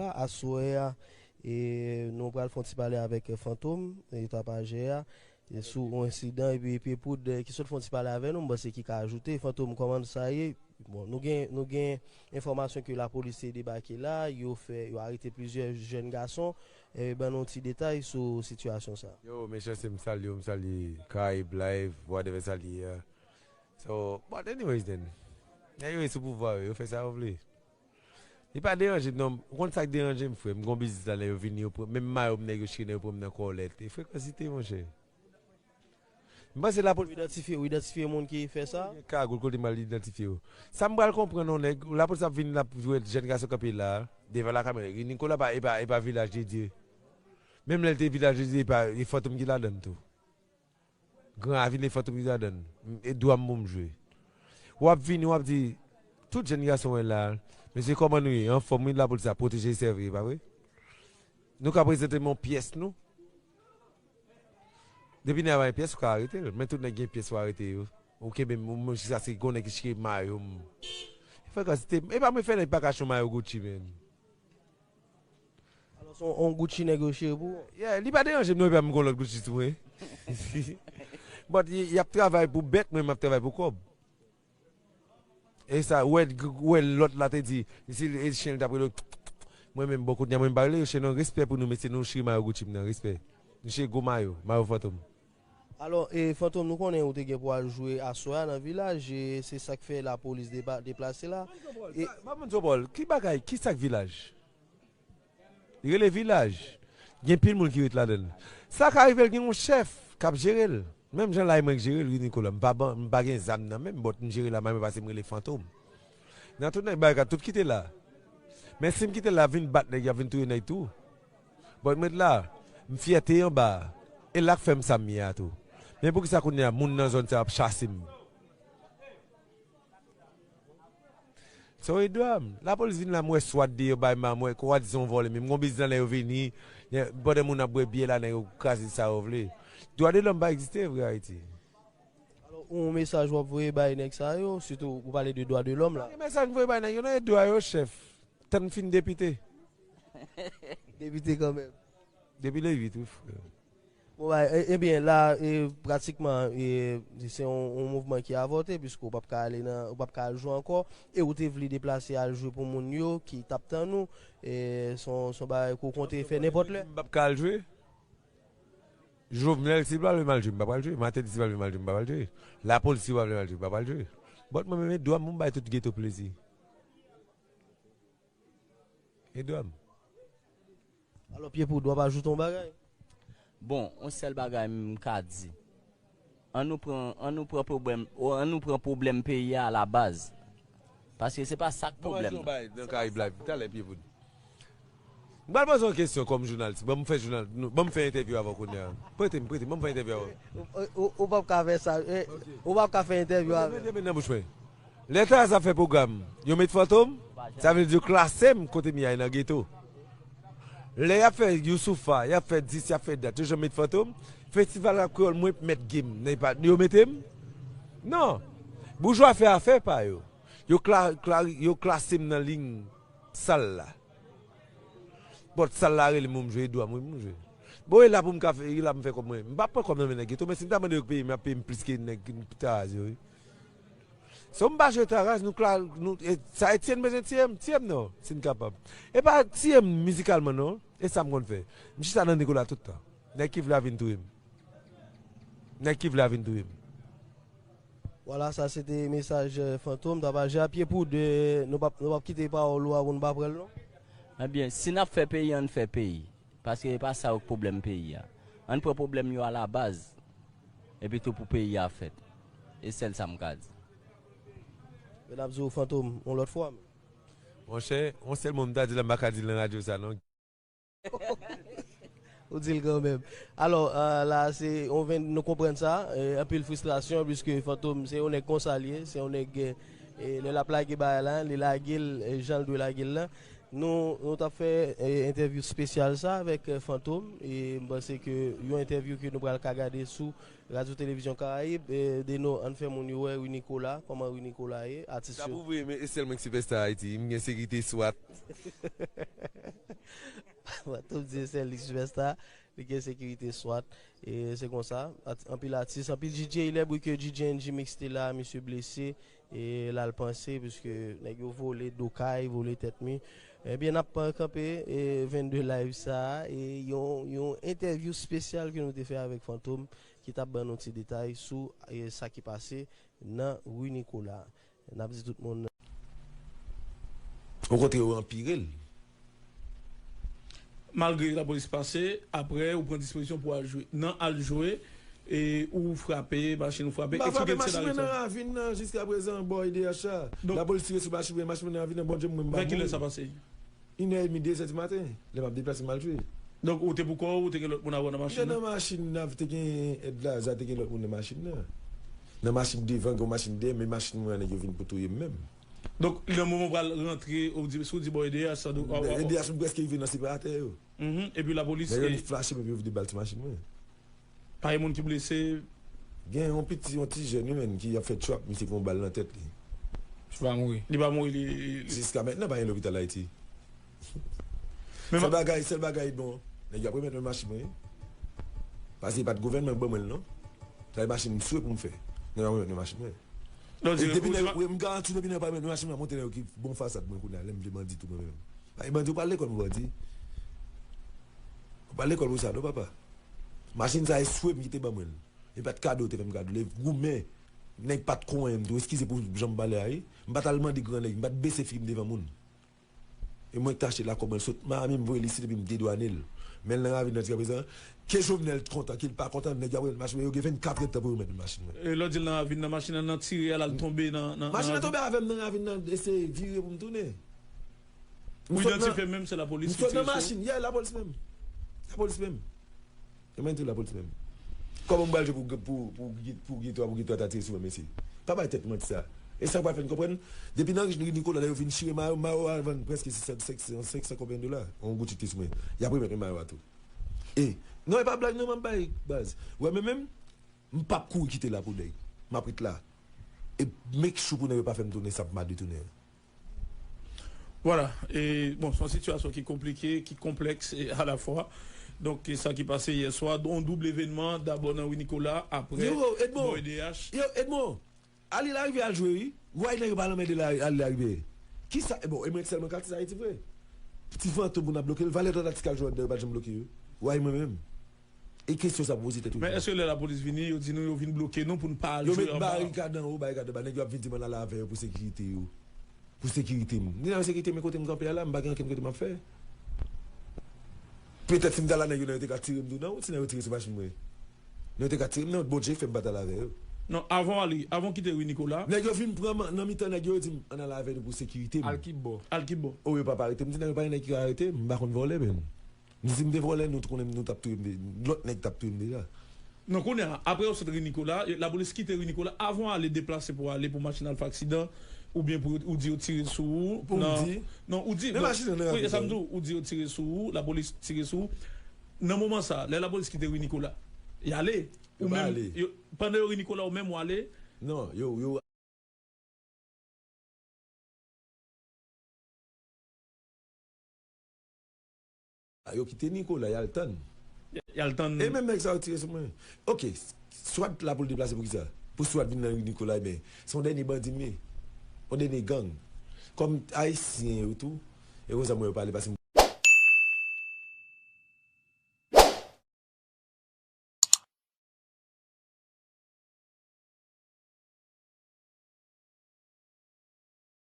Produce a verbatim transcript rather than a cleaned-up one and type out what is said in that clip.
Aswè a, e, nou pral fè yon ti pale avèk Fantom, e, tapajè a, e, sou yon ensidan, epi Pye Poud, e, ki sot fè yon ti pale avè nou, m panse ki ka ajoute. Fantom, kòman sa ye? Bon, nou gen, nou gen enfòmasyon ke lapolis te debake la, yo fè, yo arete plizyè jèn gason. E, ban nou ti detay sou sitiyasyon sa. Yo, mesye, se m salye w, m salye Caraïbe Live, whatever sa l ye a. So, but anyways then, nèg yo ye sou pouvwa yo, yo fè sa yo vle. Li pa deranje m non. Ou konn sa k deranje m, frè? M gon biznis la, nèg yo vini, yo pran, menm mayo m, nèg yo chire, nèg yo pran m nan kòlèt. E frekansite, monchè. M panse lapolis. Ou idantifye, ou idantifye moun ki fè sa? Gen kagoul kote m al idantifye yo. Sa m pral konprann, non, nèg, lapolis ap vin, l ap jwenn jèn gason kanpe la, devan lakamera. Nikola pa, e pa, e pa Vilaj de Dye. Menm lè l te Vilaj de Dye, e pa, e Fantom ki ladann tou. Gran Ravin e Fantom ki ladann. E dwa m pou m jwe. W ap vini, w ap di, tout jèn gason wè la, mesye, kòman nou ye? Anfòm, wi, lapolis ap pwoteje, sèvi, pa vre? Nou ka prezante m yon pyès nou. Depi nèg la pa gen pyès, ou ka arete l. Men tout nèg gen pyès, ou arete yo. Ou kenbe m, ou menm jiskaske gon nèg ki chire mayo m. Frekansite, e pa mwen fè nèg pa ka chire mayo Gucci, men. Alò, se yon, yon Gucci nèg yo chire pou ou? Yeah, li pa deranje m non, epi m gon lòt Gucci sou mwen. But y, y ap travay pou bèt, mwen m ap travay pou kòb. E sa, wè, wè lòt la te di, si e chen l t ap rele, mwen menm, bon, kounye a mwen m pa rele yo chen non, respè pou nou, mesye, nou chire mayo Gucci m nan, respè. Nou chire gwo mayo, mayo Fantom. Alò, e, Fantom, nou konnen ou te gen pou al jwe aswè a nan Vilaj, e se sa k fè lapolis depa-, deplase la. E pa moun Zobòl, ki bagay, ki sa k Vilaj? Li rele Vilaj. Gen pil moun ki ret ladan l. Sa ka rive l gen yon chèf k ap jere l. Menm jan la e mwen k jere l, wi, Nikola. M pa ban, m pa gen zam nan men m, but m jere la, mwen pase m rele Fantom. Nan tout nèg bagay, tout kite la. Men si m kite la, vin bat nèg, y ap vin touye nèg tou. But m ret la, m fyète anba a. E la k fè m sa m ye a tou. Men poukisa kounye a, moun nan zòn sa ap chase m? Se yon dwa m. Lapolis vin la, m wè swat deyò, bay ma, m wè kwa di se yon vòlè, men m gon biznis la, nèg yo vini, pandan moun ap bwè byè la, nèg yo kraze sa yo vle. Dwa de lòm pa egziste vre Ayiti. Alò, yon mesaj w ap voye bay nèg sa yo, sitou ou pale de dwa de lòm la. Gen mesaj m voye bay nèg yo, nan e dwa yo, chèf. Tann fin depite. Depite kanmenm. Depi le uit, wi, frè. Bon, bay, e, ebyen, la, e, pratikman, e, se yon, yon mouvman ki avòte, piske w p ap ka ale nan, w p ap ka al jwe ankò, e ou te vle deplase al jwe pou moun yo ki t ap tann ou, e, se yon, se yon bagay ke w konte fè nenpòt lè. M p ap ka al jwe. Jovenel, si l pa vle m al jwe, m pa pral jwe. Martelly, si l pa vle m al jwe, m pa pral jwe. Lapolis, si l pa vle m al jwe, m pa pral jwe. But mwen menm, e dwa m pou m bay tout geto plezi. E dwa m. Alò, Pye Poud, w ap ajoute yon bagay? Bon, yon sèl bagay m ka di. An nou pran, an nou pran pwoblèm, o, an nou pran pwoblèm peyi a alabaz. Paske se pa sa k pwoblèm nan. Nan Karayib Live, talè, Pye Poud. M pral poze yon kesyon kòm jounalis. Ban m fè jounal, nou, ban m fè entèvyou avè w kounye a. Prete m, prete m, ban m fè entèvyou avè w. Ou, ou, ou p ap ka fè sa, eh, ou p ap ka fè entèvyou avè m. Mete men nan bouch mwen. Lè Taraz ap fè pwogram, yo met Fantom, sa vle di yo klase m kote m ye a nan geto. Lè y ap fè Youssoupha, y ap fè dis, y ap fè dat, yo janm met Fantom. Festival Rap Kreyòl, mwen mèt game, nan pa, yo mete m? Non. Boujwa fè afè pa yo. Yo kla-, kla-, yo klase m nan liy sal la. But sal la rele m pou m jwe, e dwa m wi pou m jwe. Bon, e la pou m ka fè, e la pou m fè kòb mwen. M p ap pran kòb nan men nèg geto, men si m ta mande yo peye m, y ap peye m plis ke nèg Taraz yo, wi. So m pa jwe Taraz, nou kla-, nou, e, sa Etienne bezwen tiye m, tiye m non, si n kapab. E pa tiye m mizikalman non, e sa m konn fè. M chita nan Nikola tout tan. Nèg ki vle a vin touye m. Nèg ki vle a vin touye m. Vwala, sa se te mesaj, eh, Fantom, tapajè a. Pye Poud, eh, nou p ap, nou p ap kite pawòl ou a pou n pa pran l non. Ebyen, si n ap fè peyi, ann fè peyi. Paske e pa sa yo k pwoblèm peyi a. Ann pran pwoblèm yo alabaz. Epi tou pou peyi a fèt. E sèl sa m ka di. Men n ap di w Fantom yon lòt fwa. Monchè, yon sèl mo m ta di la, m pa ka di l nan radyo sa non. Ou di l kanmenm. Alò, eh, la, se, on ven, nou konprann sa, eh, anpil fristrasyon, piske Fantom, se yon nèg konsa l ye, se yon nèg, eh, lè l ap lage bagay la, li lage l, eh, jan l dwe lage l la. Nou, nou t ap fè eh, entèvyou espesyal sa avèk eh, Fantom. E m panse ke yon entèvyou ke nou pral ka gade sou Radyo Televizyon Karayib. Eh, Deno, ann fè moun yo wè Rui Nicolas, kòman Rui Nicolas ye, atis yo. Sa pou vre, men e sèl mwen ki sipèsta Ayiti. M gen sekirite swat. Fantom di e sèl li sipèsta, li gen sekirite swat. E se konsa, at- anpil atis, anpil D J, lè bri ke D J N G Mix te la, misye blese, e l al panse, piske nèg yo vole do kay, vole tèt mi. Ebyen, n ap kanpe e vennde live sa a, e yon, yon entèvyou espesyal ke nou te fè avèk Fantom, ki t ap ban nou ti detay sou e sa ki pase nan Rui Nicolas. N ap di tout moun. Okontrè, yo anpire l. Malgre lapolis pase, apre ou pran dispozisyon pou al jwe. Nan al jwe, e ou frape, machin ou frape. M pa frape, machin mwen nan ravin nan jiskaprezan, bò E D H la. Lapolis tire sou machin mwen, machin mwen nan ravin nan, Bondye mwen m pa mouri. Vè kilè sa pase? Inè edmi, dezè di maten, lè m ap deplase m al jwe. Donk ou te pou kò w, ou te gen lòt moun avè w nan machin nan? M te nan machin nan, te gen èd la, te gen lòt moun nan machin nan. Nan machin devan, gen yon machin dèyè, men machin mwen an nèg yo vin pou touye m menm. Donk nan moman w pral rantre, ou di, si w di bò E D H, sa dwe. E D H m prèske rive nan separatè yo. Epi lapolis. Nèg yo vin flache m epi yo vide bal sou machin mwen. Pa gen moun ki blese? Gen yon piti, yon ti jèn wi menn ki ap fè trap, misye pran yon bal nan tèt li. Li pa mouri? Li pa mouri, li. Jiska mentnan pa gen lopital Ayiti. Sèl bagay, sèl bagay bon, nèg yo ap remèt mwen machin mwen wi. Paske e pa t gouvènman ki ban mwen l non. Sa se machin m swe pou m fè. Nèg yo ap remèt mwen machin mwen. Depi nèg yo, m garanti w depi nèg yo pa remèt mwen machin mwen, ap monte nan yo ki bon fasad mwen kounye a, lè m vle bandi tou mwen menm. Bandi, ou pa al lekòl pou bandi. Ou pa al lekòl pou sa non papa. Machin sa e swe m ki te ban mwen l. E pa t kado yo te fè m kado l, e goumen. Nèg pa t konyen m tou, eskize pou jan m pale a wi. M pa t al mande gran nèg, m pa t bese figi m devan moun. E mwen ki t achte l a kòb mwen, l sot Miami, m voye l isit epi m dedwane l. Men l nan ravin nan jiskaprezan, ke Jovenel kontan, ke l pa kontan, nèg yo ap remèt machin mwen, yo gen vennkat èdtan pou yo remèt mwen machin mwen. E lè w di l nan ravin nan, machin nan nan tire a, l al tonbe nan, nan, nan ravin. Machin nan tonbe avè m nan ravin nan, eseye vire pou m tounen. Ou idantifye menm se lapolis ki tire sou ou? M sot nan machin, yeah, lapolis menm. Lapolis menm. E mwen tou lapolis menm. Kòman m pral jwe pou, pou, pou, pou Gito a, pou Gito a ta tire sou mwen mesye? Pa bay tèt manti sa. E sa k pral fè n konprann, depi nan Rui Nicolas la yo vin chire mayo, mayo a vann prèske senk san konbyen dola. Yon gout chite sou mwen. Y ap remèt mwen mayo a tou. E, non, e pa blag non m ap bay, baz. Ou wè mwen menm, m p ap kouri kite la pou nèg. M ap ret la. E make sure pou nèg yo pa fè m tounen sa m pa dwe tounen an. Vwala, e bon, se yon sitiyasyon ki konplike, ki konplèks e alafwa. Donk, e sa ki pase yè swa, yon doub evènman, dabò nan Rui Nicolas, apre bò E D H. Yo, Edmond, Ali larivyè al jwe wi. Why nèg yo pa lanmède la, Ali larivyè? Kisa, bon, e mwen sèlman k atis Ayiti vre? Ti Fantom pou n ap bloke l, valè lòt atis k al jwe anndan yo pa t janm bloke yo. Why mwen menm? E kesyon sa pou poze tèt ou. Men èske lè lapolis vini, yo di nou yo vin bloke nou pou n pa al jwe anba? Yo met barikad anwo, barikad anba. Nèg yo ap vin di m ann ale avè yo pou sekirite yo. Pou sekirite m. Ni nan sekirite men kote m kanpe a la, m pa gen ankenn kote m ap fè. Petèt si m ta la nèg yo nan yo te ka tire m tou nan wout, si nèg yo tire sou machin mwen. Nan yo te ka tire m nan wout, Bondye fè m pa t ale avè yo. Non, avan w ale, avan w kite Rui Nicolas. Nèg yo vin pran m nan mitan nèg yo, yo di m ann ale avè nou pou sekirite m. Al ki bò? Al ki bò? O yo pa pa arete m, m di nèg yo pa gen nèg ki ka arete m, m pa konn vòlè menm. M di si m te vòlè nou t konnen nou t ap touye m de, lòt nèg t ap touye m deja. Non kounye a, apre yo sot Rui Nicolas, lapolis kite Rui Nicolas, avan w ale deplase pou w ale pou machin al fè aksidan, oubyen pou ou di yo tire sou ou. Pou m di? Non, ou di. Men machin nan ravin. Wi, e sa m di w, ou di yo tire sou ou, lapolis tire sou ou. Nan moman sa, lè lapolis kite Rui Nicolas, y ale. Ou menm, pandan yo Rui Nicolas, ou menm w ale. Non, yo, yo. A yo kite Nicolas, y al tann. Y al tann. E menm nèg sa yo tire sou mwen. Oke, swat la pou l deplase pou kisa? Pou swat vin nan ri Nicolas, ebyen, se yon dènye bandi m ye. Yon dènye gang. Kòm ayisyen yo tou, e konsa mwen yo pale, paske m